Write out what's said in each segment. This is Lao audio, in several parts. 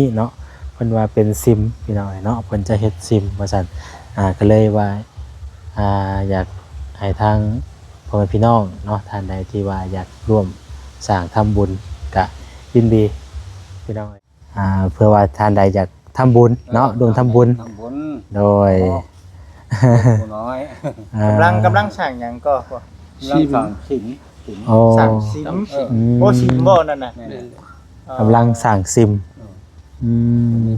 ນີ້ເນາະ ເພິ່ນວ່າເປັນຊິມພີ່ນ້ອງເອີຍເນາະ ເພິ່ນຈະເຮັດຊິມວ່າຊັ້ນ ອ່າ ກໍເລີຍວ່າ ອ່າ ຢາກໃຫ້ທາງພໍ່ແມ່ພີ່ນ້ອງເນາະ ທ່ານໃດທີ່ວ່າຢາກຮ່ວມສ້າງທຳບຸນກະຍິນດີພີ່ນ້ອງເອີຍ ອ່າ ເພື່ອວ່າທ່ານໃດຢາກທຳບຸນເນາະ ເອີ ຮ່ວມທຳບຸນ ທຳບຸນ ໂດຍ ເນາະ ຜູ້ນ້ອຍ ອ່າ ກຳລັງ ກຳລັງສ້າງຫຍັງກໍ ກຳລັງສ້າງສິມ ສິມ ອໍ ສ້າງສິມ ອືມ ໂອ້ ສິມບໍ່ນັ້ນນະ ແມ່ນແຫຼະ ກຳລັງສ້າງຊິມ ເອີ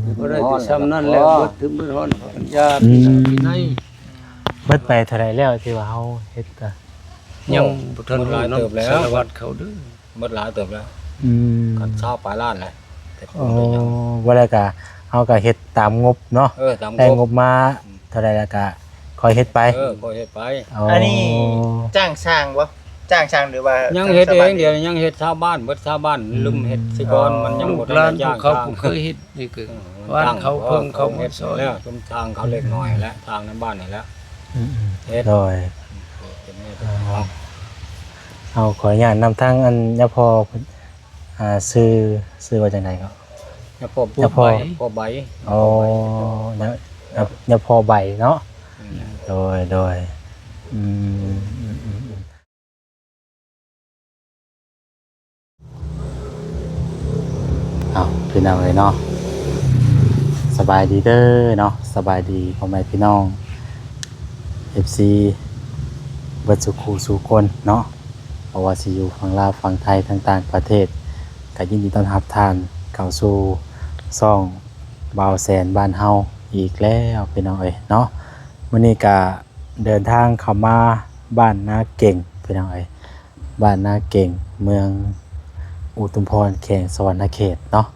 ອືມ ບໍ່ໄດ້ແຕ່ຊ່ຳນັ້ນແຫຼະ ເບິດທຶນເບິດຮອນ ປັນຍາ ອືມ ປີໃນ ເບິດໄປເທົ່າໃດແລ້ວທີ່ວ່າເຮົາເຮັດກະ ຍັງບໍ່ທັນຮູ້ນຳ ເບິດຫຼາຍເຕີບແລ້ວ ສາລະວັດເຂົາເດີ ເບິດຫຼາຍເຕີບແລ້ວ ອືມ ຄັນຊາວປາຍລ້ານແຫຼະ ແຕ່ ອໍ ບໍ່ໄດ້ຫຍັງ ວ່າແລ້ວກະເຮົາກະເຮັດຕາມງົບເນາະ ເອີ ຕາມງົບ ໄດ້ງົບມາ ອືມ ເທົ່າໃດແລ້ວກະຄ່ອຍເຮັດໄປ ເອີ ຄ່ອຍເຮັດໄປ ອໍ ອັນນີ້ຈ້າງຊ່າງບໍ່? ຈ້າງຊ່າງ ຫຼືວ່າ ຍັງເຮັດເອງ ຊາວບ້ານ ດຽວນີ້ຍັງເຮັດຊາວບ້ານ ເບິດຊາວບ້ານ ອືມ ລືມເຮັດຊິກ່ອນ ມັນຍັງບໍ່ທັນໄດ້ຈ້າງຊ່າງ ລູກຫຼານພວກເຂົາບໍ່ເຄີຍເຮັດນີ້ຄື ເອີ ບ້ານເຂົາເພິ່ງເຂົາມາຊ່ອຍ ເຮັດແລ້ວ ຊຸມຊ່າງເຂົາເລັກນ້ອຍແຫຼະ ອືມ ຊ່າງໃນບ້ານນີ້ແຫຼະ ອືມໆ ເຮັດ ໂດຍ ເປັນແມ່ເປັນນ້ອງ ເອົາ ຂໍອະນຸຍາດນຳທາງອັນຍາພໍ່ ອ່າ ຊື່ ຊື່ວ່າຈັ່ງໃດເກາະ? ຍາພໍ່ບຸດ ຍາພໍ່ ໃບ ພໍ່ໃບ ອໍ ຍາ ຍາພໍ່ໃບເນາະ ອືມ ໂດຍ ໂດຍ ອືມ ອືມ ອືມ ເອົາ ພີ່ນ້ອງເອີຍເນາະ ສະບາຍດີເດີເນາະ ສະບາຍດີພໍ່ແມ່ພີ່ນ້ອງ ເອັຟຊີ ເບິດສູ່ຄູ່ສູ່ຄົນເນາະ ບໍ່ວ່າຊິຢູ່ຝັ່ງລາວ ຝັ່ງໄທ ທາງຕ່າງປະເທດ ກໍຍິນດີຕ້ອນຮັບທ່ານເຂົ້າສູ່ຊ່ອງບ່າວແສນບ້ານເຮົາອີກແລ້ວ ພີ່ນ້ອງເອີຍເນາະ ມື້ນີ້ກໍເດີນທາງເຂົ້າມາບ້ານນາເກັງ ພີ່ນ້ອງເອີຍ ບ້ານນາເກັງ ເມືອງອຸທຸມພອນ ແຂວງສະຫວັນນະເຂດເນາະ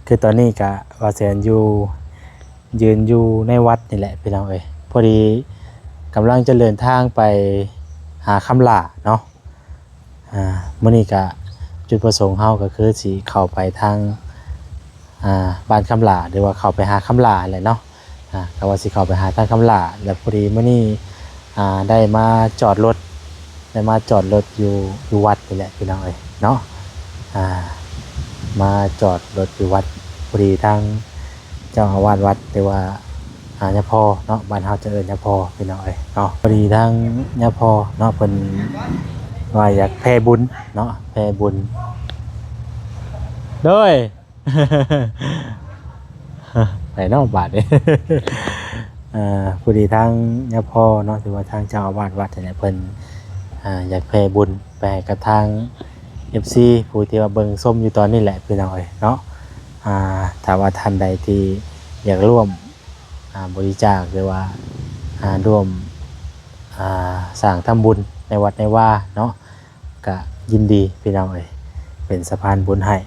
ຄືຕອນນີ້ກະບ່າວແສນຢູ່ ຢືນຢູ່ໃນວັດນີ້ແຫຼະ ພີ່ນ້ອງເອີຍ ພໍດີກຳລັງຈະເດີນທາງໄປຫາຄຳຫຼ້າເນາະ ອ່າ ມື້ນີ້ກະຈຸດປະສົງເຮົາກໍຄືຊິເຂົ້າໄປທາງ ອ່າ ບ້ານຄຳຫຼ້າ ຫຼືວ່າເຂົ້າໄປຫາຄຳຫຼ້າຫັ້ນແຫຼະເນາະ ອ່າ ກໍວ່າຊິເຂົ້າໄປຫາທາງຄຳຫຼ້າ ແລ້ວພໍດີມື້ນີ້ ອ່າ ໄດ້ມາຈອດລົດ ໄດ້ມາຈອດລົດຢູ່ ຢູ່ວັດນີ້ແຫຼະ ພີ່ນ້ອງເອີຍເນາະ ອ່າ ມາຈອດລົດຢູ່ວັດ ພໍດີທາງເຈົ້າອາວາດວັດ ຫຼືວ່າ ອ່າ ຍາພໍ່ເນາະ ບ້ານເຮົາຈະເອີ້ນຍາພໍ່ ພີ່ນ້ອງເອີຍເນາະ ພໍດີທາງຍາພໍ່ເນາະ ເພິ່ນວ່າຢາກແຜ່ບຸນເນາະ ແຜ່ບຸນ ໂດຍ ໄປເນາະບາດນີ້ ເອີ ພໍດີທາງຍາພໍ່ເນາະ ຫຼືວ່າທາງເຈົ້າອາວາດວັດນີ້ແຫຼະ ເພິ່ນ ອ່າ ຢາກແຜ່ບຸນໄປໃຫ້ກັບທາງ ເອັຟຊີ ຜູ້ທີ່ວ່າເບິ່ງຊົມຢູ່ຕອນນີ້ແຫຼະ ພີ່ນ້ອງເອີຍເນາະ ອ່າ ຖ້າວ່າທ່ານໃດທີ່ຢາກຮ່ວມ ອ່າ ບໍລິຈາກ ຫຼືວ່າ ອ່າ ຮ່ວມ ອ່າ ສ້າງທຳບຸນໃນວັດໃນວາເນາະ ກະຍິນດີ ພີ່ນ້ອງເອີຍ ເປັນສະພານບຸນໃຫ້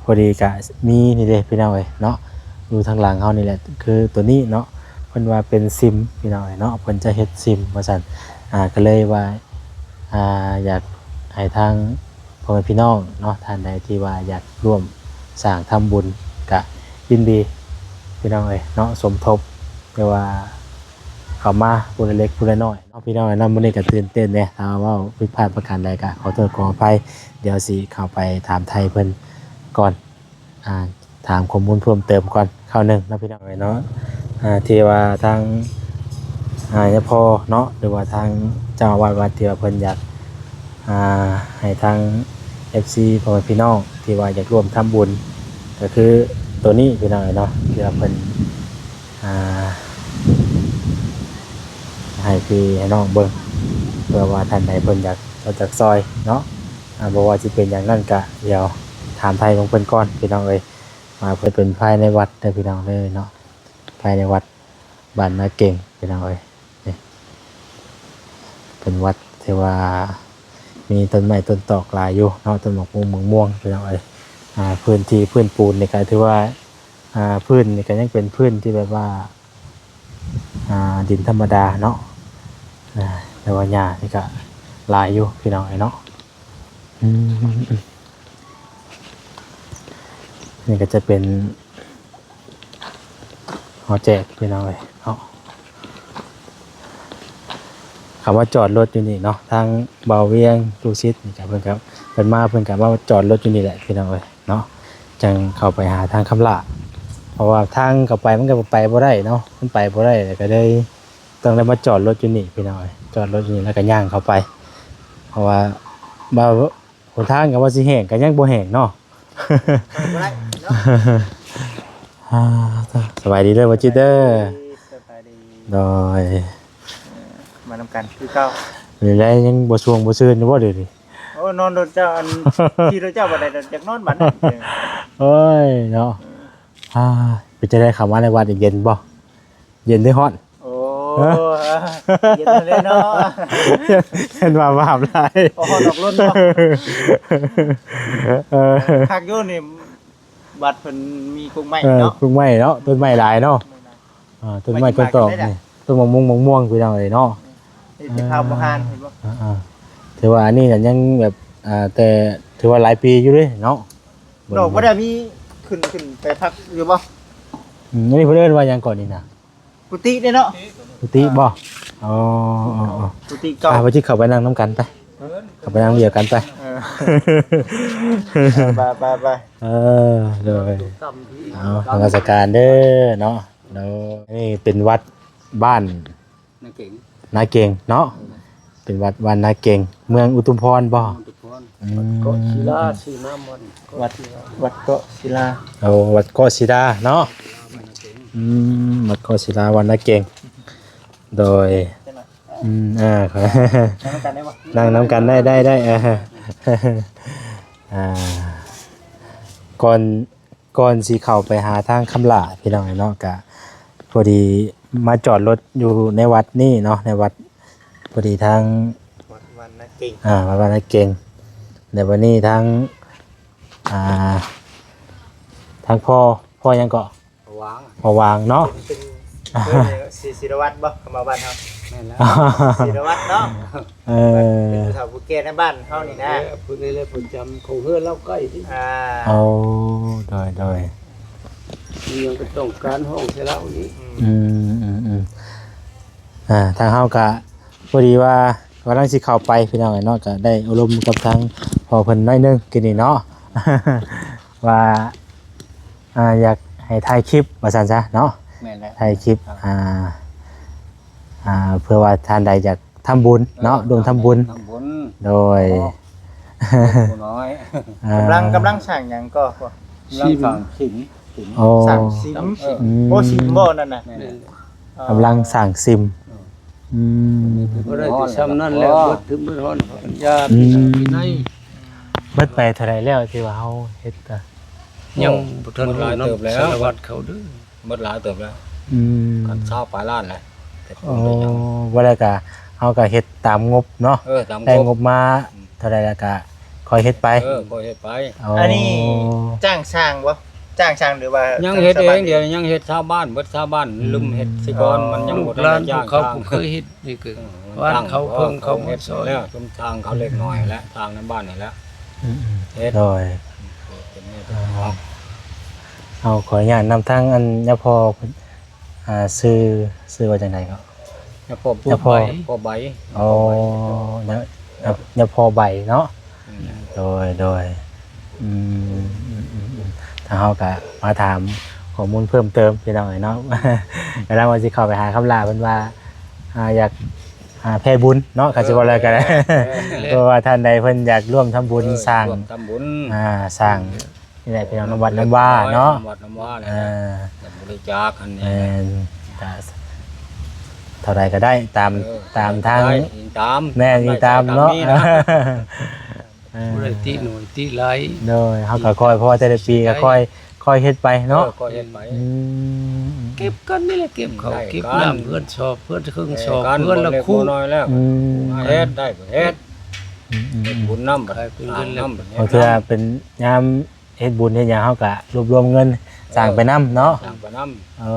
ພໍດີກະມີນີ້ເດ້ ພີ່ນ້ອງເອີຍເນາະ ຢູ່ທາງຫຼັງເຮົານີ້ແຫຼະ ຄືໂຕນີ້ເນາະ ເພິ່ນວ່າເປັນຊິມ ພີ່ນ້ອງເອີຍເນາະ ເພິ່ນຈະເຮັດຊິມວ່າຊັ້ນ ອ່າ ກໍເລີຍວ່າ ອ່າ ຢາກໃຫ້ທາງພໍ່ແມ່ພີ່ນ້ອງເນາະ ທ່ານໃດທີ່ວ່າຢາກຮ່ວມສ້າງທຳບຸນ ກະຍິນດີ ພີ່ນ້ອງເອີຍເນາະ ສົມທົບ ແຕ່ວ່າເຂົ້າມາຜູ້ລະເລັກຜູ້ລະນ້ອຍເນາະ ພີ່ນ້ອງເອີຍເນາະ ມື້ນີ້ກໍຕື່ນເຕັ້ນແດ່ ຖ້າເວົ້າຜິດພາດປະການໃດກໍຂໍໂທດຂໍອະໄພ ດຽວຊິເຂົ້າໄປຖາມໄຖ່ເພິ່ນກ່ອນ ອ່າ ຖາມຂໍ້ມູນເພີ່ມເຕີມກ່ອນຄາວໜຶ່ງເນາະ ພີ່ນ້ອງເອີຍເນາະ ອ່າ ທີ່ວ່າທາງ ອ່າ ຍາພໍ່ເນາະ ຫຼືວ່າທາງເຈົ້າອາວາດວັດທີ່ວ່າເພິ່ນຢາກ ອ່າ ໃຫ້ທາງ ເອັຟຊີ ພໍ່ແມ່ພີ່ນ້ອງທີ່ວ່າຢາກຮ່ວມທຳບຸນ ກໍຄືໂຕນີ້ພີ່ນ້ອງເນາະ ທີ່ວ່າເພິ່ນ ອ່າ ໃຫ້ພີ່ໃຫ້ນ້ອງເບິ່ງ ເພື່ອວ່າທ່ານໃດເພິ່ນຢາກ ຢາກຊ່ອຍເນາະ ອ່າ ບໍ່ວ່າຊິເປັນຫຍັງນັ້ນກະ ດຽວຖາມໄຖ່ຂອງເພິ່ນກ່ອນພີ່ນ້ອງເອີຍ ວ່າເພິ່ນເປັນພາຍໃນວັດເດີພີ່ນ້ອງເດີເນາະ ພາຍໃນວັດ ບ້ານນາເກັງ ພີ່ນ້ອງເອີຍ ນີ້ ເປັນວັດທີ່ວ່າມີຕົ້ນໄມ້ຕົ້ນຕອກຫຼາຍຢູ່ເນາະ ຕົ້ນໝາກມຸງໝາກມ່ວງ ພີ່ນ້ອງເອີຍ ອ່າ ພື້ນທີ່ພື້ນປູນນີ້ກໍຖືວ່າ ອ່າ ພື້ນນີ້ກໍຍັງເປັນພື້ນທີ່ແບບວ່າ ອ່າ ດິນທຳມະດາເນາະ ອ່າ ແຕ່ວ່າຫຍ້ານີ້ກໍຫຼາຍຢູ່ ພີ່ນ້ອງເອີຍເນາະ ອືມ ນີ້ກໍຈະເປັນ ເຮົາແຈກພີ່ນ້ອງເອີຍເນາະ ເຂົ້າມາຈອດລົດຢູ່ນີ້ເນາະ ທາງບ່າວວຽງ ຕູ້ຊິດ ນີ້ກໍເພິ່ນກໍ ເພິ່ນມາ ເພິ່ນກໍມາຈອດລົດຢູ່ນີ້ແຫຼະພີ່ນ້ອງເອີຍເນາະ ຈັ່ງເຂົ້າໄປຫາທາງຄຳຫຼ້າ ເພາະວ່າທາງເຂົ້າໄປມັນກໍໄປບໍ່ໄດ້ເນາະ ມັນໄປບໍ່ໄດ້ ກໍເລີຍຕ້ອງໄດ້ມາຈອດລົດຢູ່ນີ້ພີ່ນ້ອງເອີຍ ຈອດລົດຢູ່ນີ້ແລ້ວກໍຍ່າງເຂົ້າໄປ ເພາະວ່າ ວ່າຫົນທາງກໍວ່າຊິແຫ້ງ ກໍຍັງບໍ່ແຫ້ງເນາະ ໄປບໍ່ໄດ້ເນາະ ອ່າ ສະບາຍດີເດີ ບໍ່ຈິດເດີ ສະບາຍດີ ໂດຍ ມານຳກັນຄືເກົ່າ ນີ້ແຫຼະ ຍັງບໍ່ຊ່ວງບໍ່ຊືນຢູ່ບໍ່ດຽວນີ້? ໂອ້ ນອນລົດເຈົ້າ ອັນ ຂີ່ລົດເຈົ້າບໍ່ໄດ້ດອກ ຢາກນອນບັດນັ້ນ ໂອ້ຍເນາະ ອ່າ ເປັນຈັ່ງໃດເຂົ້າມາໃນວັດນີ້ ເຢັນບໍ່? ເຢັນຫຼືຮ້ອນ? ໂອ້ ຮະ? ເຢັນແລ້ວເນາະ ເຫັນວ່າວາບຫຼາຍ ບໍ່ຮ້ອນດອກລົດເນາະ ເອີ ຄັກຢູ່ນີ້ ວັດເພິ່ນມີກົກໄມ້ເນາະ ເອີ ກົກໄມ້ເນາະ ຕົ້ນໄມ້ຫຼາຍເນາະ ຕົ້ນໄມ້ຫຼາຍ ອ່າ ຕົ້ນໄມ້ຕົ້ນຕອກນີ້ ຕົ້ນໝາກມ່ວງ ໝາກມ່ວງ ພີ່ນ້ອງເອີຍເນາະ ເອີ ເຫັນແຕ່ພາບບໍ່ຜ່ານ ເຫັນບໍ່ ອ່າໆ ຖືວ່າອັນນີ້ກໍຍັງແບບ ອ່າ ແຕ່ຖືວ່າຫຼາຍປີຢູ່ເດ້ເນາະ ດອກບໍ່ໄດ້ມີຂຶ້ນ ຂຶ້ນໄປພັກຢູ່ບໍ່? ອືມ ອັນນີ້ເພິ່ນເອີ້ນວ່າຫຍັງເກາະນີ້ນະ? ກຸຕິເດ້ເນາະ ກຸຕິບໍ່? ອໍ ອໍ ອໍ ກຸຕິເກົ່າ ອ່າ ວ່າຊິເຂົ້າໄປນັ່ງນຳກັນໄປ ເຂົ້າໄປນັ່ງດຽວກັນໄປ ເອີ ໄປ ໄປ ໄປ ເອີ ໂດຍ ເອົາ ນະມັດສະການເດີເນາະ ໂດຍ ນີ້ເປັນວັດບ້ານ ນາເກັງ ນາເກັງເນາະ ເປັນວັດ ວັດນາເກັງ ເມືອງອຸທຸມພອນບໍ່? ອຸທຸມພອນ ອືມ ເກາະສີລາ ຊື່ນາມວັດ ວັດ ວັດເກາະສີລາ ໂອ້ ວັດເກາະສີລາເນາະ ອືມ ວັດເກາະສີລາ ວັດນາເກັງ ໂດຍ ອືມ ອ່າ ນັ່ງນຳກັນໄດ້ບໍ່? ນັ່ງນຳກັນໄດ້ ໄດ້ ໄດ້ ເອີ ອ່າ ກ່ອນ ກ່ອນຊິເຂົ້າໄປຫາທາງຄຳຫຼ້າພີ່ນ້ອງເນາະ ກະພໍດີມາຈອດລົດຢູ່ໃນວັດນີ້ເນາະ ໃນວັດ ພໍດີທາງ ວັດ ວັດນາເກັງ ອ່າ ວັດນາເກັງ ແລ້ວບັດນີ້ທາງ ອ່າ ທາງພໍ່ ພໍ່ຫຍັງເກາະ? ພໍ່ຫວາງ ພໍ່ຫວາງເນາະ ເປັນ ເປັນ ເອີ້ນ ສີ ສີລະວັດບໍ່? ຄຳວ່າບ້ານເຮົາ ແມ່ນແລ້ວ ສີລະວັດເນາະ ເອີ ເປັນຜູ້ເຖົ້າຜູ້ແກ່ໃນບ້ານເຮົານີ້ນະ ເອີ ຜູ້ນີ້ແຫຼະປະຈຳຂອງເຮືອນລາວໃກ້ນີ້ ອ່າ ໂອ້ ໂດຍ ໂດຍ ມີຫຍັງກໍຕ້ອງການຮ້ອງໃສ່ລາວນີ້ ອືມ ອືມ ອືມ ອ່າ ທາງເຮົາກະພໍດີວ່າກຳລັງຊິເຂົ້າໄປພີ່ນ້ອງເອີຍເນາະ ກະໄດ້ໂອ້ລົມກັບທາງພໍ່ເພິ່ນໜ້ອຍໜຶ່ງກີ້ນີ້ເນາະ ວ່າ ອ່າ ຢາກໃຫ້ຖ່າຍຄລິບວ່າຊັ້ນຊະເນາະ ແມ່ນແລ້ວ ຖ່າຍຄລິບ ອ່າ ອ່າ ເພື່ອວ່າທ່ານໃດຢາກທຳບຸນເນາະ ເອີ ຮ່ວມທຳບຸນ ທຳບຸນ ໂດຍ ຜູ້ນ້ອຍ ອ່າ ກຳລັງ ກຳລັງສ້າງຫຍັງກໍ ກຳລັງສ້າງສິມ ສິມ ໂອ້ ສິມບໍ່ນັ້ນນະ ແມ່ນແຫຼະ ກຳລັງສ້າງສິມ ເອີ ອືມ ບໍ່ໄດ້ແຕ່ຊ່ຳນັ້ນແຫຼະ ເບິດເຖິງເບິດຮ້ອນ ປັນຍາ ອືມ ວິໄນ ເບິດໄປເທົ່າໃດແລ້ວທີ່ວ່າເຮົາເຮັດກະ ຍັງບໍ່ທັນຮູ້ນຳສາລະວັດເຂົາເດີ ເບິດຫຼາຍເຕີບແລ້ວ ອືມ ຄັນຊາວປາຍລ້ານແຫຼະ ແຕ່ ໂອ້ ບໍ່ໄດ້ກະ ເຮົາກະເຮັດຕາມງົບເນາະ ເອີ ຕາມງົບ ໄດ້ງົບມາ ອືມ ເທົ່າໃດແລ້ວກະຄ່ອຍເຮັດໄປ ເອີ ຄ່ອຍເຮັດໄປ ອໍ ອັນນີ້ຈ້າງຊ່າງບໍ່? ຈ້າງຊ່າງ ຫຼືວ່າ ຍັງເຮັດເອງ ດຽວນີ້ຍັງເຮັດຊາວບ້ານ ເບິດຊາວບ້ານ ອືມ ລືມເຮັດຊິກ່ອນ ອໍ ມັນຍັງບໍ່ທັນໄດ້ຈ້າງຊ່າງ ລູກຫຼານພວກເຂົາບໍ່ເຄີຍເຮັດນີ້ຄື ເອີ ບ້ານເຂົາເພິ່ງເຂົາມາຊ່ອຍ ແລ້ວ ຊຸມຊ່າງເຂົາເລັກນ້ອຍແຫຼະ ຊ່າງໃນບ້ານນີ້ແຫຼະ ອືມໆ ເຮັດ ໂດຍ ເຮັດເປັນແນວເປັນ ອ່າ ເອົາ ຂໍອະນຸຍາດນຳທາງອັນຍາພໍ່ ອ່າ ຊື່ ຊື່ວ່າຈັ່ງໃດເກາະ? ຍາພໍ່ ຍາພໍ່ ພໍ່ໃບ ອໍ ຍາ ຍາພໍ່ໃບເນາະ ອືມ ໂດຍ ໂດຍ ອືມ ອືມ ອືມ ອືມ ທາງເຮົາກະມາຖາມຂໍ້ມູນເພີ່ມເຕີມພີ່ນ້ອງເອີຍເນາະ ກຳລັງວ່າຊິເຂົ້າໄປຫາຄຳຫຼ້າເພິ່ນວ່າ ອ່າ ຢາກ ອ່າ ແຜ່ບຸນເນາະ ຄັນຊິເວົ້າແລ້ວກໍໄດ້ ເອີ ເອີ ເພາະວ່າທ່ານໃດເພິ່ນຢາກຮ່ວມທຳບຸນ ເອີ ສ້າງ ຮ່ວມທຳບຸນ ອ່າ ສ້າງ ນີ້ແຫຼະພີ່ນ້ອງ ນຳວັດນຳວາເນາະ ນຳວັດນຳວານີ້ແຫຼະ ອ່າ ຈະບໍລິຈາກຫັ້ນແຫຼະ ແມ່ນ ກະເທົ່າໃດກໍໄດ້ຕາມ ເອີ ຕາມທາງ ໄດ້ອີງຕາມ ແມ່ນ ອີງຕາມເນາະ ໄດ້ຕາມມີນະ ເອີ ບໍ່ໄດ້ຕິໜ້ອຍຕິຫຼາຍ ໂດຍ ເຮົາກໍຄ່ອຍ ເພາະວ່າແຕ່ລະປີກໍຄ່ອຍ ຄ່ອຍເຮັດໄປເນາະ ເອີ ຄ່ອຍເຮັດໄປ ອືມ ເກັບກັນນີ້ແຫຼະ ເກັບເຂົ້າ ໄດ້ ເກັບນ້ຳ ເຮືອນຊອບ ເຮືອນເຄິ່ງຊອບ ເຮືອນລະຄູ່ ອືມ ເຮັດໄດ້ກໍເຮັດ ອືມໆໆ ເຮັດບຸນນຳ ຂາຍເປັນເງິນແລ້ວ ບາງເທື່ອເປັນຍາມເຮັດບຸນເຮັດຫຍັງ ເຮົາກະລວບລວມເງິນ ເອີ ສ້າງໄປນຳເນາະ ສ້າງໄປນຳ ເອີ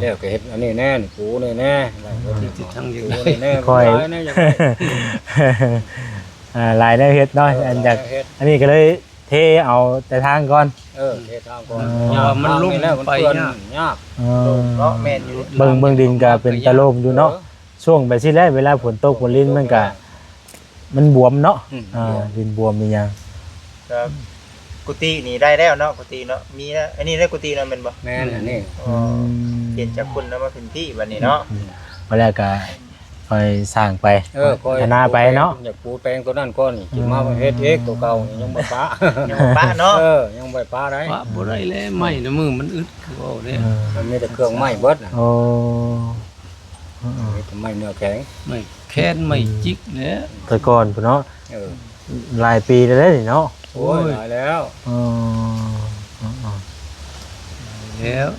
ແລ້ວກໍເຮັດອັນນີ້ແດ່ ປູນີ້ແດ່ ທີ່ຕິດທາງຢູ່ ປູນີ້ແດ່ ຄ່ອຍ ຫຼາຍແນວເຮັດເນາະ ເອີ ອັນຢາກ ຫຼາຍແນວເຮັດ ອັນນີ້ກໍເລີຍເທເອົາແຕ່ທາງກ່ອນ ເອີ ເທທາງກ່ອນ ເອີ ຍາກ ມັນລົງໄປຍາກ ຍາກ ເອີ ເນາະ ແມ່ນຢູ່ ເບິ່ງ ເບິ່ງດິນກໍເປັນຕາໂລ່ງຢູ່ເນາະ ເອີ ຊ່ວງແບບຊີ້ແຫຼະ ເວລາຝົນຕົກຝົນລິນມັນກະ ມັນບວມເນາະ ອືມ ອ່າ ບວມ ດິນບວມອີ່ຫຍັງ ກໍ ກຸຕິນີ້ໄດ້ແລ້ວເນາະ ກຸຕິເນາະ ມີແລ້ວ ອັນນີ້ໄດ້ກຸຕິແລ້ວແມ່ນບໍ່? ແມ່ນ ອັນນີ້ ອໍ ອືມ ປ່ຽນຈາກພຸ້ນແລ້ວມາເປັນພີ້ບັດນີ້ເນາະ ອືມ ບັດແລ້ວກໍຄ່ອຍສ້າງໄປ ເອີ ຄ່ອຍພັດທະນາໄປເນາະ ຢາກປູແປງຕົວນັ້ນກ່ອນ ອືມ ຊິມາເຮັດເອງ ຕົວເກົ່ານີ້ຍັງບໍ່ປະ ຍັງບໍ່ປະເນາະ ເອີ ຍັງບໍ່ປະໄດ້ ປະບໍ່ໄດ້ແລ້ວ ໄມ້ນະມືມັນອຶດ ຄືເວົ້າເດ້ ເອີ ມັນມີແຕ່ເຄື່ອງໄມ້ເບິດນະ ໂອ້ ເອີໆ ມີແຕ່ໄມ້ເນື້ອແຂງ ໄມ້ແຄນ ໄມ້ຈິກແຫຼະ ແຕ່ກ່ອນພຸ້ນເນາະ ເອີ ຫຼາຍປີແລ້ວເດ້ນີ້ເນາະ ໂອ້ຍ ໂອ້ຍ ຫຼາຍແລ້ວ ເອີ ເອີໆ ແລ້ວ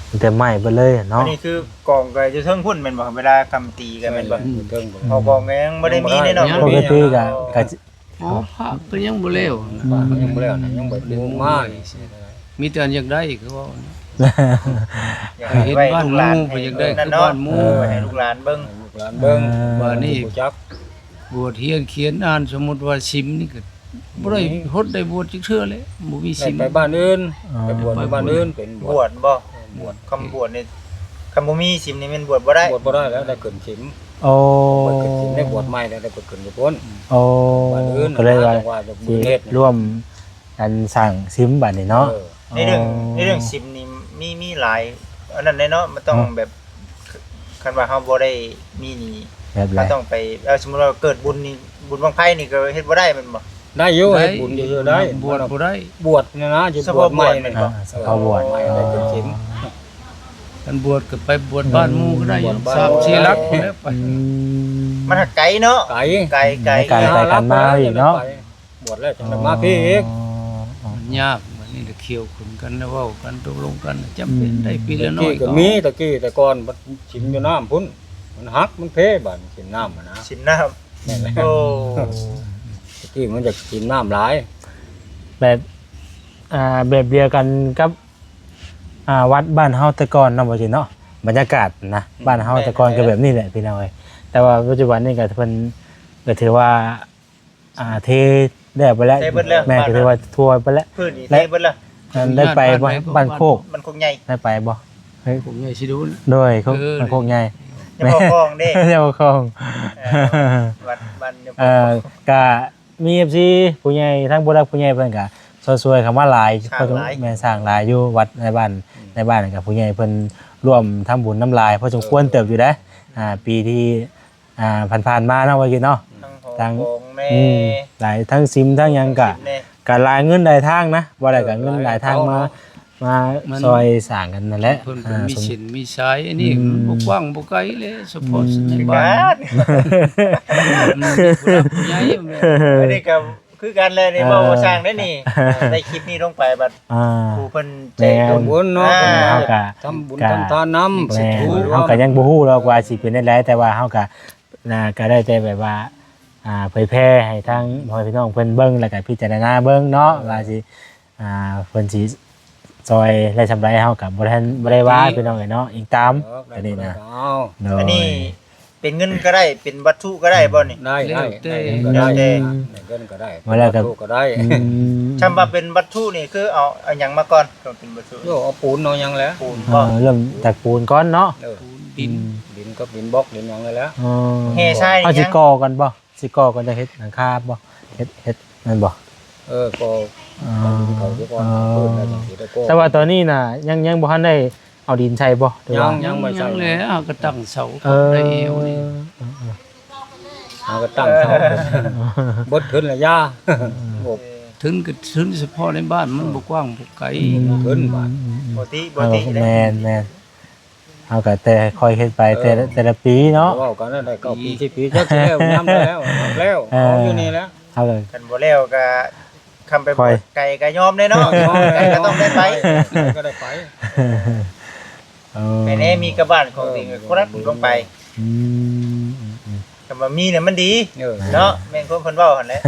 ມີແຕ່ໄມ້ເບິດເລີຍເນາະ ອັນນີ້ຄືກອງກໍຢູ່ເທິງພຸ້ນແມ່ນບໍ່? ເວລາກຳຕີກໍແມ່ນບໍ່? ເທິງ ເອົາກອງກໍຍັງບໍ່ໄດ້ມີແນ່ນອນ ຍັງບໍ່ໄດ້ ປົກກະຕິກໍ ກໍ ອໍ ພະກໍຍັງບໍ່ແລ້ວ ພະກໍຍັງບໍ່ແລ້ວນະ ຍັງບໍ່ໄດ້ມາ ມີແຕ່ອັນຢາກໄດ້ຄືເວົ້ານະ ຢາກໃຫ້ເຫັນບ້ານໝູ່ ຢາກໄດ້ຄືບ້ານໝູ່ ເອີ ໃຫ້ລູກຫຼານເບິ່ງ ໃຫ້ລູກຫຼານເບິ່ງ ອ່າ ບາດນີ້ ຮູ້ຈັກ ບວດຮຽນຂຽນອ່ານ ສົມມຸດວ່າສິມນີ້ກໍບໍ່ໄດ້ ອືມ ຫົດໄດ້ບວດຈັກເທື່ອເລີຍ ບໍ່ມີສິມ ໄປບ້ານອື່ນ ອໍ ໄປບວດຢູ່ບ້ານອື່ນ ເປັນບວດ ບວດບໍ່? ບວດ ຄຳບວດນີ້ ຄັນບໍ່ມີສິມນີ້ແມ່ນບວດບໍ່ໄດ້ ບວດບໍ່ໄດ້ແລ້ວ ໄດ້ຂຶ້ນສິມ ໂອ້ ໄດ້ຂຶ້ນສິມ ໄດ້ບວດໃໝ່ແລ້ວ ໄດ້ໄປຂຶ້ນຢູ່ພຸ້ນ ໂອ້ ບ້ານອື່ນ ກໍເລີຍວ່າ ຈັງຫວັດ ຊິລວມກັນສ້າງສິມບັດນີ້ເນາະ ເອີ ໃນເລື່ອງ ອໍ ໃນເລື່ອງສິມນີ້ ມີ ມີຫຼາຍ ອັນນັ້ນແຫຼະເນາະ ມັນຕ້ອງ ອໍ ແບບ ຄັນວ່າເຮົາບໍ່ໄດ້ມີນີ້ ແບບໃດ? ເຮົາຕ້ອງໄປ ເອົາ ສົມມຸດວ່າເກີດບຸນນີ້ ບຸນບັ້ງໄຟນີ້ກໍເຮັດບໍ່ໄດ້ແມ່ນບໍ່? ໄດ້ຢູ່ ໄດ້ ເຮັດບຸນຢູ່ ໄດ້ ບວດບໍ່ໄດ້ ບວດນີ້ນະ ຊິບວດໃໝ່ແມ່ນບໍ່? ອ່າ ສະເພາະບວດ ເອີ ບວດໃໝ່ໄດ້ເປັນສິມ ຄັນບວດກໍໄປບວດບ້ານໝູ່ກໍໄດ້ຢູ່ ອືມ ສາມສີ່ຫຼັກພຸ້ນແຫຼະໄປ ອືມ ມັນຫາກໄກເນາະ ໄກ ໄກ ໄກ ໄກ ໄກກັນມາອີກເນາະ ບວດແລ້ວຈັ່ງໄດ້ມາພີ້ອີກ ອໍ ມັນຍາກ ບັດນີ້ລະຂ່ຽວຂຶ້ນກັນລະເວົ້າກັນຕົກລົງກັນ ຈຳເປັນ ອືມ ໄດ້ປີລະໜ້ອຍ ແຕ່ກີ້ກໍມີ ກໍ ແຕ່ກີ້ແຕ່ກ່ອນມັນສິມຢູ່ນ້ຳພຸ້ນ ມັນຫັກມັນເພ ບາດນີ້ສິມນ້ຳຫັ້ນນະ ສິມນ້ຳ ແມ່ນແລ້ວ ໂອ້ ແຕ່ກີ້ມັນຢາກສິມນ້ຳຫຼາຍ ແບບ ອ່າ ແບບດຽວກັນກັບ ອ່າ ວັດບ້ານເຮົາແຕ່ກ່ອນເນາະ ບໍ່ຈິດເນາະ ບັນຍາກາດນະ ອືມ ບ້ານເຮົາແຕ່ກ່ອນ ແມ່ນ ກໍແບບນີ້ແຫຼະ ພີ່ນ້ອງເອີຍ ແຕ່ວ່າປັດຈຸບັນນີ້ກໍເພິ່ນກໍຖືວ່າ ອ່າ ເທແລ້ວໄປແລ້ວ ເທເບິດແລ້ວ ແມ່ນ ກໍຖືວ່າທົ່ວໄປແລ້ວ ພື້ນນີ້ເທເບິດແລ້ວ ແລະ ໄດ້ໄປ ບ້ານ ບ້ານໂຄກ ບ້ານໂຄກໃຫຍ່ ໄດ້ໄປບໍ່? ໂຄກໃຫຍ່ຊິດູນ ໂດຍ ເອີ ບ້ານໂຄກໃຫຍ່ ຍາພໍ່ຄອງເດ້ ຍາພໍ່ຄອງ ເອີ ວັດ ບ້ານຍາພໍ່ຄອງ ເອີ ກະມີເອັຟຊີຜູ້ໃຫຍ່ ທັງຜູ້ຫຼັກຜູ້ໃຫຍ່ເພິ່ນກະຊ່ວຍໆເຂົ້າມາຫຼາຍ ສ້າງຫຼາຍ ແມ່ນ ສ້າງຫຼາຍຢູ່ ວັດໃນບ້ານ ອືມ ໃນບ້ານກະຜູ້ໃຫຍ່ເພິ່ນຮ່ວມທຳບຸນນຳຫຼາຍພໍສົມຄວນ ເອີ ເຕີບຢູ່ເດ້ ອ່າ ປີທີ່ ອ່າ ຜ່ານໆມາເນາະ ວ່າກິນເນາະ ທັງ ທັງຂອງແດ່ ອືມ ຫຼາຍ ທັງສິມ ທັງຫຍັງກະ ກະຫຼາຍເງິນຫຼາຍທາງນະ ບໍ່ໄດ້ກະເງິນຫຼາຍທາງມາ ມາ ມາຊ່ອຍສ້າງກັນນັ້ນແຫຼະ ເພິ່ນກໍມີເສັ້ນມີສາຍ ອັນນີ້ມັນບໍ່ກວ້າງບໍ່ໄກເລີຍ ສະເພາະໃນບ້ານ ອັນນີ້ກໍຄືກັນແຫຼະ ນີ້ເວົ້າວ່າສ້າງໄດ້ນີ້ ໄດ້ຄລິບນີ້ລົງໄປບັດ ອ່າ ຜູ້ເພິ່ນໃຈບຸນ ແມ່ນ ເນາະ ອ່າ ເຮົາກະທຳບຸນທຳທານນຳ ແມ່ນ ເຮົາກະຍັງບໍ່ຮູ້ດອກວ່າຊິເປັນແນວໃດ ແຕ່ວ່າເຮົາກະ ນະ ກໍໄດ້ແຕ່ແບບວ່າ ອ່າ ເຜີຍແຜ່ໃຫ້ທາງພໍ່ແມ່ພີ່ນ້ອງເພິ່ນເບິ່ງ ແລ້ວກໍພິຈາລະນາເບິ່ງເນາະ ເອີ ວ່າຊິ ອ່າ ເພິ່ນຊິຊ່ອຍໄດ້ສ່ຳໃດ ເຮົາກໍບໍ່ທັນ ບໍ່ໄດ້ວ່າ ທີ່ ພີ່ນ້ອງເອີຍເນາະ ອີງຕາມ ເອີ ອັນນີ້ນະ ໂດຍ ອັນນີ້ເປັນເງິນກໍໄດ້ ເປັນວັດຖຸກໍໄດ້ບໍ່ນີ້? ໄດ້ ແລ້ວແຕ່ ໄດ້ ໄດ້ ໄດ້ ເງິນກໍໄດ້ ແລ້ວກໍວັດຖຸກໍໄດ້ ອືມ ຊຳວ່າເປັນວັດຖຸນີ້ ຄືເອົາ ເອົາຫຍັງມາກ່ອນ? ຕ້ອງເປັນວັດຖຸ ເອົາປູນເອົາຫຍັງແຫຼະ ປູນ ເອີ ບໍ່ ເລີ່ມຈາກປູນກ່ອນເນາະ ເອີ ປູນ ດິນ ອືມ ດິນກັບດິນບລັອກດິນຫຍັງນີ້ແຫຼະ ອໍ ແຮ່ຊາຍ ເຮົາຊິກໍ່ກ່ອນບໍ່? ຊິກໍ່ກ່ອນຈະເຮັດຫຼັງຄາບໍ່? ເຮັດ ເຮັດແມ່ນບໍ່? ເອີ ກໍ່ ອໍ ເຂົາຊິກ່ອນ ອໍ ເປີດແລ້ວຈັ່ງຊິໄດ້ກໍ່ ແຕ່ວ່າຕອນນີ້ນະ ຍັງ ຍັງບໍ່ທັນໄດ້ເອົາດິນໃສ່ບໍ່? ຫຼືວ່າ ຍັງ ຍັງບໍ່ໃສ່ ຍັງແຫຼະ ເຮົາກໍຕັ້ງເສົາ ເອີ ໄດ້ແອວນີ້ ເອີໆ ເຮົາກໍຕັ້ງເສົາ ເອີ ເບິດທຶນລະຢ່າ ເອີ ໂອ້ ທຶນກໍທຶນສະເພາະໃນບ້ານ ມັນ ເອີ ບໍ່ກວ້າງບໍ່ໄກ ອືມ ທຶນບ້ານ ອືມໆໆ ບໍ່ຕິ ບໍ່ຕິ ເອີ ແມ່ນໆ ເຮົາກໍແຕ່ຄ່ອຍເຮັດໄປ ເອີ ແຕ່ລະ ແຕ່ລະປີເນາະ ເວົ້າກັນໄດ້ເກົ້າປີ ສິບປີ ຈັກຊິແລ້ວຍາມໃດແລ້ວ ແລ້ວ ເອີ ເອົາຢູ່ນີ້ແຫຼະ ເຮົາກໍ ຄັນບໍ່ແລ້ວກໍ ຄຳໄປບວດໄກກໍຍອມເດ້ເນາະ ຍອມ ໄກກໍຕ້ອງໄດ້ໄປ ໄກກໍໄດ້ໄປ ເອີ ແມ່ນແນ່ ມີກັບບ້ານຂອງຕົວເອງກໍລັດລົງໄປ ອືມ ອືມໆ ຄຳວ່າມີນະມັນດີ ເອີ ເນາະ ແມ່ນຄວາມເພິ່ນເວົ້າຫັ້ນແຫຼະ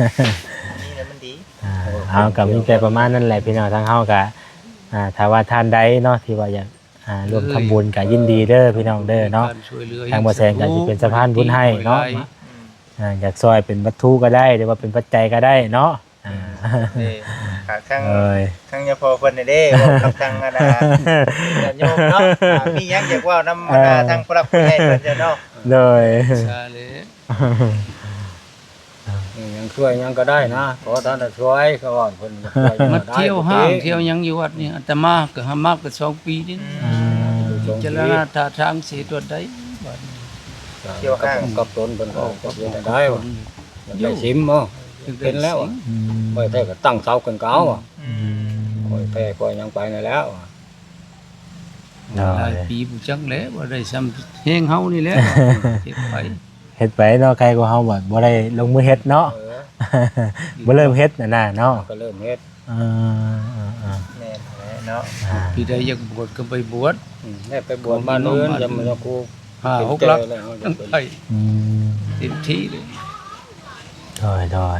ມີນະມັນດີ ອ່າ ເຮົາກໍມີແຕ່ປະມານນັ້ນແຫຼະ ພີ່ນ້ອງ ທາງເຮົາກໍ ອ່າ ຖ້າວ່າທ່ານໃດເນາະ ທີ່ວ່າຢາກ ອ່າ ຮ່ວມທຳບຸນກໍຍິນດີເດີພີ່ນ້ອງເດີເນາະ ທາງບໍ່ແສນກໍຊິເປັນສະພານບຸນໃຫ້ເນາະ ອ່າ ຢາກຊ່ອຍເປັນວັດຖຸກໍໄດ້ ຫຼືວ່າເປັນປັດໄຈກໍໄດ້ເນາະ ອ່າ ເອີ ທາງ ໂດຍ ທາງຍາພໍ່ເພິ່ນນີ້ເດ້ ເວົ້າກັບທາງອັນນ່າ ຍາດໂຍມເນາະ ອ່າ ມີຫຍັງຢາກເວົ້ານຳ ເອີ ບັນດາທາງຜູ້ຫຼັກຜູ້ໃຫຍ່ເພິ່ນເນາະ ໂດຍ ສາທຸ ອ່າ ຍັງຊ່ວຍຫຍັງກໍໄດ້ນະ ຂໍທ່ານຊ່ວຍ ເຂົາວ່າເພິ່ນຊ່ວຍຫຍັງກໍໄດ້ ມາທ່ຽວຫ້າງທ່ຽວຫຍັງຢູ່ວັດນີ້ ອາດຕະມາກໍຫາມາກໍສອງປີນີ້ ອືມ ອືມ ພິຈາລະນາທ່າທາງຊິເຮັດແນວໃດບາດນີ້ ທ່ຽວຫ້າງ ກັບຕົນເພິ່ນກໍເຮັດແນວໃດວະ ຢາກໄດ້ຊິມເນາະ ເປັນແລ້ວ ອືມ ໄວ້ແທ້ກໍຕັ້ງເສົາຂຶ້ນກໍເອົາ ອືມ ໄວ້ແທ້ກໍຫຍັງໄປນັ້ນແລ້ວ ຫຼາຍປີບໍ່ຈັກແຫຼະ ບໍ່ໄດ້ຊ່ຳແຮງເຮົານີ້ແຫຼະ ເຮັດໄປ ເຮັດໄປເນາະ ໃຄກວ່າເຮົາບໍ່ ບໍ່ໄດ້ລົງມືເຮັດເນາະ ເອີ ບໍ່ເລີ່ມເຮັດຫັ້ນນະເນາະ ກໍເລີ່ມເຮັດ ເອີ ເອີ ເອີ ແມ່ນແຫຼະເນາະ ອ່າ ຜູ້ໃດຢາກບວດກໍໄປບວດ ອືມ ໄດ້ໄປບວດບ້ານອື່ນ ຈະມາຢູ່ຄູ່ຫ້າຫົກຫຼັກ ໄປ ອືມ ເຕັມທີ່ເລີຍ ໂດຍ ໂດຍ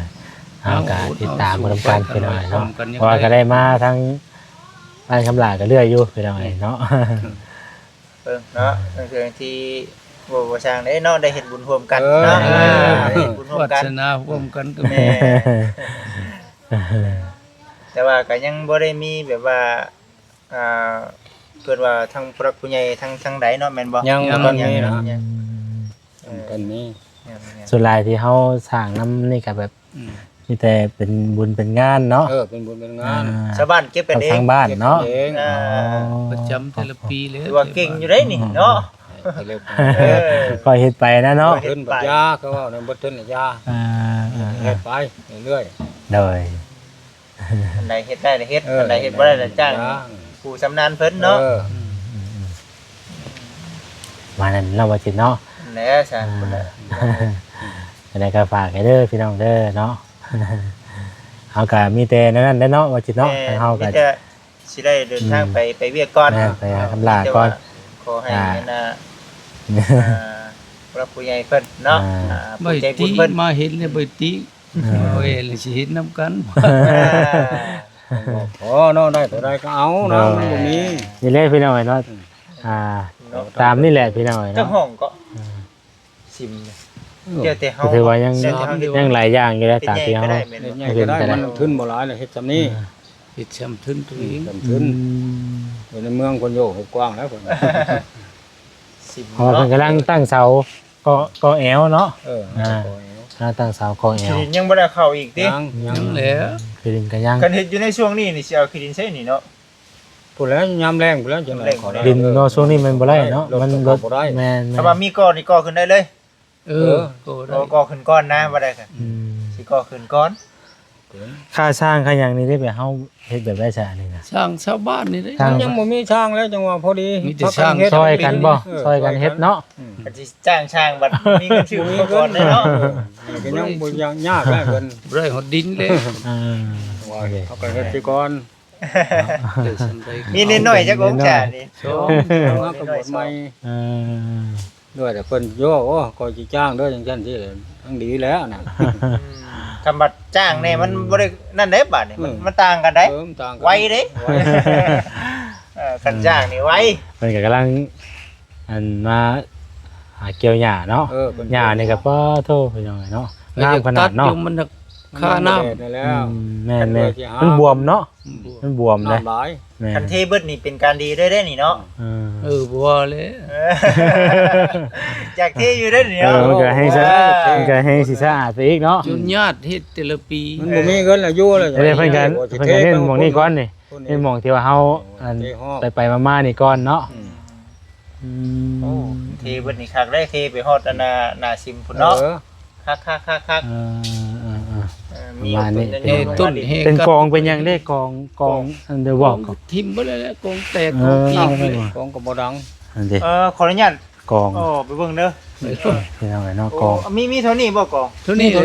ເຮົາກໍຕິດຕາມເບິ່ງນຳກັນ ພີ່ນ້ອງເນາະ ເພາະວ່າກໍໄດ້ມາທາງ ອ້າຍຄຳຫຼ້າກໍເລື່ອຍຢູ່ພີ່ນ້ອງເອີຍເນາະ ເບິ່ງເນາະ ເລື່ອງທີ່ບໍ່ ບໍ່ຊ່າງເດ້ເນາະ ໄດ້ເຮັດບຸນຮ່ວມກັນເນາະ ເອີ ໄດ້ເຮັດບຸນຮ່ວມກັນ ວາດສະໜາຮ່ວມກັນກໍມີ ແມ່ນ ແຕ່ວ່າກໍຍັງບໍ່ໄດ້ມີແບບວ່າ ອ່າ ເອີ້ນວ່າທາງຜູ້ຫຼັກຜູ້ໃຫຍ່ທາງ ທາງໃດເນາະ ແມ່ນບໍ່? ຍັງ ຍັງ ບໍ່ທັນມີນະ ຍັງ ອືມ ຍັງບໍ່ທັນມີ ຍັງ ຍັງ ສ່ວນຫຼາຍທີ່ເຮົາສ້າງນຳນີ້ກໍແບບ ອືມ ມີແຕ່ເປັນບຸນເປັນງານເນາະ ເອີ ເປັນບຸນເປັນງານ ອ່າ ຊາວບ້ານເກັບກັນເອງ ທາງບ້ານເນາະ ເກັບກັນເອງ ອ່າ ອໍ ປະຈຳແຕ່ລະປີເລີຍ ຖືວ່າເກັ່ງຢູ່ເດ້ນີ້ເນາະ ເອີ ຄ່ອຍເຮັດໄປນະເນາະ ເຮັດໄປ ເພິ່ນບໍ່ຢາ ເຂົາເວົ້ານັ້ນບໍ່ເຖິງລະຢາ ອ່າ ອ່າ ເຮັດໄປເລື້ອຍໆ ໂດຍ ອັນໃດເຮັດໄດ້ລະເຮັດ ເອີ ອັນໃດເຮັດບໍ່ໄດ້ລະຈ້າງ ຈ້າງ ຜູ້ຊຳນານເພິ່ນເນາະ ເອີ ອືມ ອືມ ອືມ ວ່ານັ້ນເນາະ ວ່າຈິດເນາະ ແຫຼະຊັ້ນ ອ່າ ຈັ່ງໃດກໍຝາກໃຫ້ເດີພີ່ນ້ອງເດີເນາະ ເຮົາກໍມີແຕ່ແນວນັ້ນແຫຼະເນາະ ວ່າຈິດເນາະ ແມ່ນ ທາງເຮົາກໍມີແຕ່ຊິໄດ້ເດີນທາງໄປ ອືມ ໄປວຽກກ່ອນ ແມ່ນ ໄປຫາຄຳຫຼ້າກ່ອນ ມີແຕ່ວ່າຂໍໃຫ້ ອ່າ ອັນນ່າ ອ່າ ຜູ້ຫຼັກຜູ້ໃຫຍ່ເພິ່ນເນາະ ອ່າ ອ່າ ຜູ້ໃຈບຸນເພິ່ນ ມາເຫັນແລ້ວບໍ່ຕິ ເອີ ໂອ້ຍ ແລ້ວຊິເຮັດນຳກັນ ພໍເນາະ ໄດ້ເທົ່າໃດກໍເອົານະ ໂດຍ ມັນບໍ່ມີ ນີ້ແຫຼະພີ່ນ້ອງເອີຍເນາະ ອືມ ອ່າ ເນາະ ຕາມນີ້ແຫຼະພີ່ນ້ອງເອີຍເນາະ ຈັກຫ້ອງກໍ ອ່າ ຊິມ ເອີ ແຕ່ເຮົາ ກໍຖືວ່າຍັງ ແຕ່ເຮົາ ຍັງຫຼາຍຢ່າງຢູ່ແຫຼະ ຕາມທີ່ເຮົາ ເຮັດຫຍັງກໍໄດ້ ມັນທຶນບໍ່ຫຼາຍລະ ເຮັດຊ່ຳນີ້ ອ່າ ເຮັດຊ່ຳທຶນຕົວເອງ ອືມ ຊ່ຳທຶນ ອືມ ຢູ່ໃນເມືອງເພິ່ນໂຍກໃຫ້ກວ້າງແລ້ວເພິ່ນ ຊິມ ເພາະວ່າເພິ່ນກຳລັງຕັ້ງເສົາ ກໍ ກໍແອວເນາະ ເອີ ອ່າ ກໍແອວ ກຳລັງຕັ້ງເສົາກໍແອວ ຂີ້ດິນຍັງບໍ່ໄດ້ເຂົ້າອີກຕິ ຍັງ ຍັງ ຍັງແຫຼະ ຂີ້ດິນກໍຍັງ ຄັນເຮັດຢູ່ໃນຊ່ວງນີ້ນີ້ ຊິເອົາຂີ້ດິນໃສນີ້ເນາະ ພຸ້ນແຫຼະ ຍາມແລ້ງພຸ້ນແຫຼະ ຈັ່ງໃດ ຍາມແລ້ງ ເຂົາໄດ້ ດິນເນາະ ເອີ ຊ່ວງນີ້ມັນບໍ່ໄດ້ເນາະ ລົດ ມັນລົດ ເຂົາບໍ່ໄດ້ ແມ່ນໆ ຖ້າວ່າມີກໍນີ້ກໍຂຶ້ນໄດ້ເລີຍ ເອີ ເອີ ກໍໄດ້ ກໍຂຶ້ນກ່ອນນະ ວ່າໄດ້ກໍ ອືມ ຊິກໍຂຶ້ນກ່ອນ ຄ່າສ້າງຄ່າຫຍັງນີ້ໄດ້ ແບບເຮົາເຮັດແບບໃດຊະ ອັນນີ້ນະ ສ້າງຊາວບ້ານນີ້ເດ້ ຍັງບໍ່ມີຊ່າງແລ້ວ ຈັ່ງວ່າພໍດີ ມີແຕ່ຊ່າງ ຊ່ອຍກັນບໍ່ ເອີ ຊ່ອຍກັນເຮັດເນາະ ອືມ ຄັນຊິຈ້າງຊ່າງບັດມີເງິນຊື້ອຸປະກອນເດ້ເນາະ ເອີ ກໍຍັງບໍ່ຍາກ ຍາກແລ້ວເພິ່ນ ບໍ່ໄດ້ຮອດດິນເດ້ ອ່າ ວ່າເຮົາກໍເຮັດໄປກ່ອນ ມີນິດໜ້ອຍຈັກອົງສານີ້ ສອງ ເຮົາກໍບວດໃໝ່ ເອີ ດ້ວຍແຕ່ເພິ່ນໂຍ ໂອ້ ຂ້ອຍຊິຈ້າງເດີ ຈັ່ງຊັ້ນຊີ້ ທັງດີແລ້ວນະ ອືມ ຄຳວ່າຈ້າງນີ້ມັນ ອືມ ບໍ່ໄດ້ນັ້ນເດ້ບາດນີ້ ມັນ ເອີ ມັນຕ່າງກັນໄດ໋ ເອີ ມັນຕ່າງກັນ ໄວເດ້ ເອີ ຄັນຈ້າງນີ້ໄວ ເພິ່ນກໍກຳລັງ ອັນ ມາຫາກ່ຽວຫຍ້າເນາະ ເອີ ເພິ່ນ ຫຍ້ານີ້ກໍ ປາໂທ ພີ່ນ້ອງເອີຍເນາະ ງາມຂະໜາດເນາະ ມັນຄານ້ຳ ອືມ ແມ່ນໆ ມັນບວມເນາະ ມັນບວມເດ້ ແມ່ນ ຄັນເທເບິດນີ້ເປັນການດີເລີຍເດ້ນີ້ເນາະ ເອີ ເອີ ບໍ່ວ່າແຫຼະ ເອີ ຢາກເທຢູ່ເດ້ນີ້ເນາະ ເອີ ມັນກໍແຮງສະ ມັນກໍແຮງຊິສະອາດໄປອີກເນາະ ຈຸນຍາດເຮັດແຕ່ລະປີ ມັນບໍ່ມີເງິນລະຢູ່ລະ ເອີ ເພິ່ນກໍ ເພິ່ນກໍເນັ້ນໝ່ອງນີ້ກ່ອນນີ້ ເນັ້ນໝ່ອງທີ່ວ່າເຮົາ ອັນ ໄປໆມາໆນີ້ກ່ອນເນາະ ອືມ ອືມ ໂອ້ ເທເບິດນີ້ຄັກເດ້ ເທໄປຮອດອັນໜ້າ ໜ້າຊິມພຸ້ນເນາະ ເອີ ຄັກໆໆໆ ເອີ ເອີ ເອີ ເອີ ມີຕົ້ນເປັນກອງເປັນຫຍັງເດ້ ກອງ ກອງ ອັນເດີ ກອງ ກອງ ຖິ້ມເບິດແລ້ວ ກອງແຕກ ເອີ ກອງອີກເລີຍ ກອງກໍບໍ່ດັງ ອັນເດ ເອີ ຂໍອະນຸຍາດ ກອງ ໂອ້ ໄປເບິ່ງເດີ ພີ່ນ້ອງເອີຍເນາະ ກອງ ມີ ມີເທົ່ານີ້ບໍ່ກອງ ເທົ່ານີ້ເລີຍ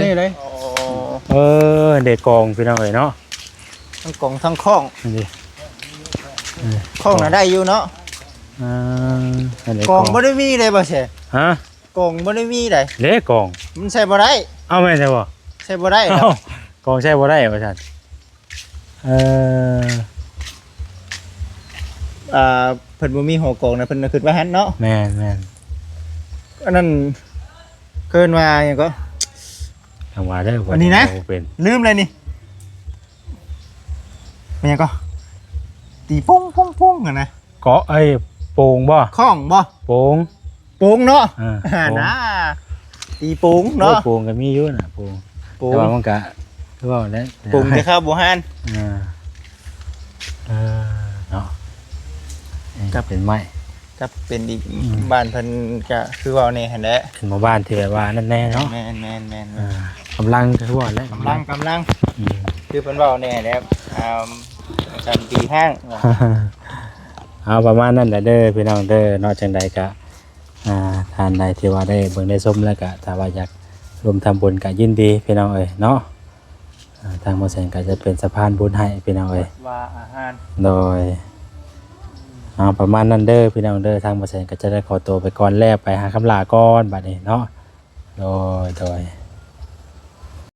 ເອີ ເດ ກອງ ພີ່ນ້ອງເອີຍເນາະ ທັງກອງທັງຄ້ອງ ອັນເດ ເອີ ຄ້ອງນະໄດ້ຢູ່ເນາະ ອ່າ ອັນເດ ກອງ ກອງບໍ່ໄດ້ມີເດ້ບໍ່ແຊ ຮະ ກອງບໍ່ໄດ້ມີໃດ ເດ້ກອງ ມັນໃສ່ບໍ່ໄດ້ ເອົ້າ ແມ່ນໃຊ່ບໍ່ ໃສ່ບໍ່ໄດ້ ເອົ້າ ກອງໃສ່ບໍ່ໄດ້ວ່າຊັ້ນ ເອີ ອ່າ ເພິ່ນບໍ່ມີຫໍກອງນະ ເພິ່ນເອົາຂຶ້ນໄວ້ຫັ້ນເນາະ ແມ່ນໆ ອັນນັ້ນເອີ້ນວ່າຫຍັງກໍ ທາງວ່າເດີ ອັນນີ້ນະ ເວົ້າບໍ່ເປັນ ລືມແລ້ວນີ້ ແມ່ນຫຍັງກໍ ຕີປຸ້ງໆໆຫັ້ນນະ ເກາະ ເອີຍ ໂປ່ງບໍ່ ຄ້ອງບໍ່ ໂປ່ງ ໂປ່ງເນາະ ເອີ ອ່າ ໂປ່ງ ນະ ຕີໂປ່ງເນາະ ໂອ້ຍ ໂປ່ງກໍມີຢູ່ນະ ໂປ່ງ ປຸງ ແຕ່ວ່າມັນກະຄືເວົ້າແຫຼະ ປຸງແຕ່ເຂົ້າບໍ່ຫັນ ເອີ ເອີ ເນາະ ກັບ ເປັນໄມ້ ກັບເປັນອີກ ອືມ ບ້ານເພິ່ນກະຄືເວົ້າແນ່ຫັ້ນແຫຼະ ເປັນໝູ່ບ້ານທີ່ແບບວ່ານັ້ນແນ່ເນາະ ແມ່ນໆໆໆ ເອີ ກຳລັງຄືວ່າແຫຼະ ກຳລັງ ກຳລັງ ອືມ ຄືເພິ່ນເວົ້າແນ່ແຫຼະ ອ່າ ປະຈຳປີຫ້າງ ເອົາ ປະມານນັ້ນແຫຼະເດີພີ່ນ້ອງເດີເນາະ ຈັ່ງໃດກະ ອ່າ ທ່ານໃດທີ່ວ່າໄດ້ເບິ່ງໄດ້ຊົມແລ້ວກະ ຖ້າວ່າຢາກຮ່ວມທຳບຸນກະຍິນດີພີ່ນ້ອງເອີຍເນາະ ອ່າ ທາງໝໍແສງກໍຈະເປັນສະພານບຸນໃຫ້ພີ່ນ້ອງເອີຍ ວ່າອາຫານ ໂດຍ ເອົາ ປະມານນັ້ນເດີພີ່ນ້ອງເດີ ທາງໝໍແສງກໍຈະໄດ້ຂໍໂຕໄປກ່ອນແລ້ວ ໄປຫາຄຳຫຼ້າກ່ອນບັດນີ້ເນາະ ໂດຍ ໂດຍ.